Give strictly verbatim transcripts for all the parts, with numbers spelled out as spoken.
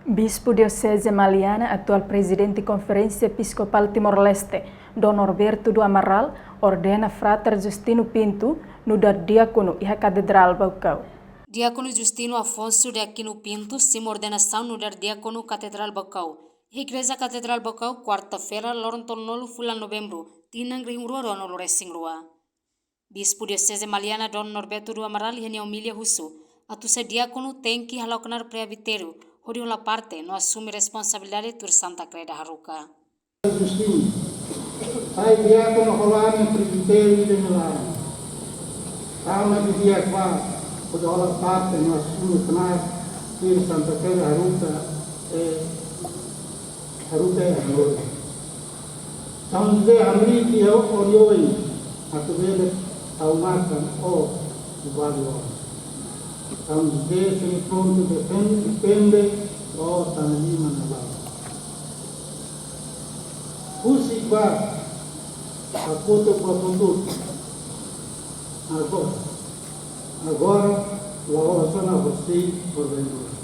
Bispu Dioseze Maliana, atuál Prezidente Konferénsia Episkopál Timor-Leste, Dom Norberto do Amaral, ordena Frater Justino Pinto nu'udar diákonu iha Katedrál Baucau. Diákonu Justino Afonso de Aquino Pinto simu ordenasaun nu'udar diákonu Katedrál Baucau, iha Igreja Katedrál Baucau, kuarta-feira, loron tolunulu fulan Novembru, tinan rihun rua ruanulu resin rua. Bispu Dioseze Maliana Dom Norberto do Amaral iha nia omilia husu, atu sai diákonu tenke hala'o knaar presbitéru, hodi hola parte no asume responsabilidade tuir Santa Kreda haruka. Justino, sai diákonu hola ami presbitéru ida-ne'e laran. Tama didi'ak ba, hodi hola parte no asume knaar tuir Santa Kreda haruka, eh, haruka iha hanorin. São José hamriik iha ó oioin, atu bele tau matan ó no vale ó. São José sei prontu defende, defende ó tan liman ne'e laran. Husik ba, hakotu ba kotu. Agora, agora, la'ós ona hosi organizasaun.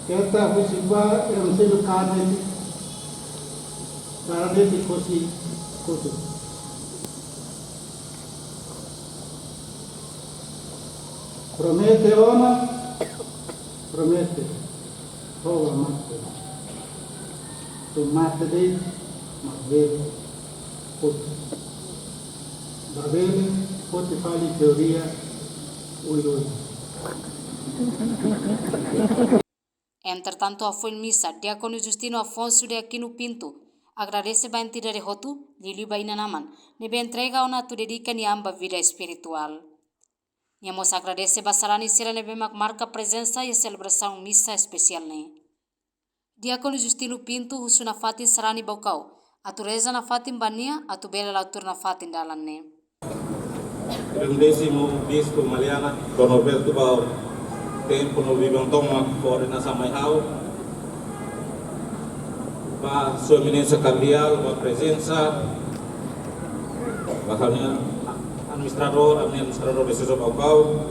Keta husik ba, ema sei eduka de'it, para de'it hosi kotu. Promete ona, promete. To'o ba mate. To'o mate de'it, mak bele hotu. Labele hotu fali teoria oioin. Entretantu, hafoin misa, Diákonu Justino Afonso de Aquino Pinto agradese ba entidade hotu, liuliu ba inan-aman ne'ebé entrega ona atu dedika nia an ba vida espirituál. Nia mós agradese ba sarani sira ne'ebé mak marka prezensa iha selebrasaun misa espesiál ne'e. Diákonu Justino Pinto husu nafatin sarani Baucau atu reza nafatin ba nia atu bele la'o tuur nafatin dalan ne'e. Grandíssimo Bispo Maliana, Dom Norberto, ba tempu no biban tomak fó ordenasaun mai ha'u, ba Sua Eminénsia Kardeál, ba prezensa, ba ha'u-nia administradór, ha'u-nia administradór dioseze Baucau,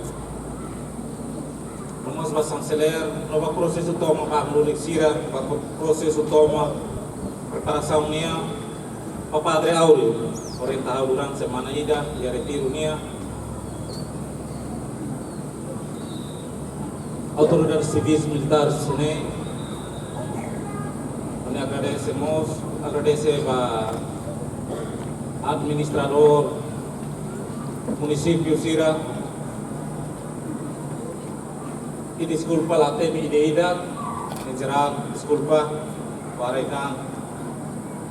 no mós ba chanceler, no ba prosesu tomak, ba lulik sira, ba prosesu tomak preparasaun nian, ba Padre Áureo, orienta ha'u durante semana ida, iha retiru nian. Autoridades sivis militares ne'e, ha'u agradese mós, agradese ba administradór munisípiu sira, i deskulpa la temi ida-idak, em geral, deskulpa, para ikan,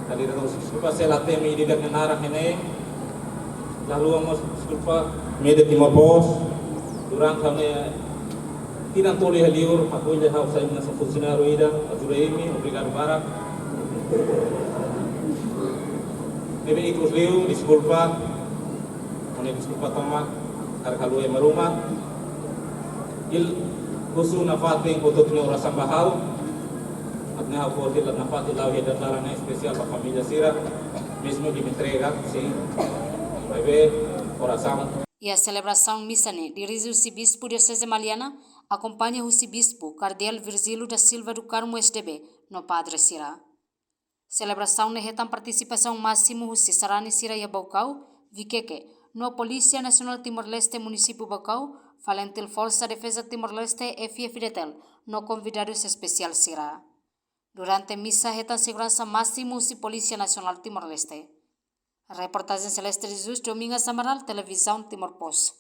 tadi itu deskulpa, se la temi ida-idak nia naran ne'e, lalu mós deskulpa, Media Timor Post, durante ha'u-nia tinan tolu iha liur, ha'u ko'alia ha'u sai hanesan funsionáriu ida, ajuda imi, obrigadu barak. Ne'ebé ikus liu, deskulpa, ha'u-nia deskulpa tomak, karik ha'u halo ema ruma. I husu nafatin, hotu-hotu nia orasaun ba ha'u. Atu nune'e ha'u fó tiha nafatin la'o iha dalan ne'e espesiál ba família sira. Mezmu ke imi entrega, sin. Maibé, orasaun. Iha selebrasaun misa ne'e dirije husi Bispu Dioseze Maliana, akompaña husi Bispu, Kardeál Virgílio da Silva do Carmo S D B, no padre sira. Selebrasaun ne'e hetan partisipasaun másimu husi sarani sira iha Baucau, Viqueque, no Polísia Nasionál Timor-Leste Munisípiu Baucau, FALINTIL, Forsa Defeza Timor-Leste, F-FDTL, no konvidadus espesiál sira. Durante misa hetan seguransa másimu husi Polísia Nasionál Timor-Leste. Reportajen Celeste de Jesus, Domingas Amaral, Televizaun Timor Post.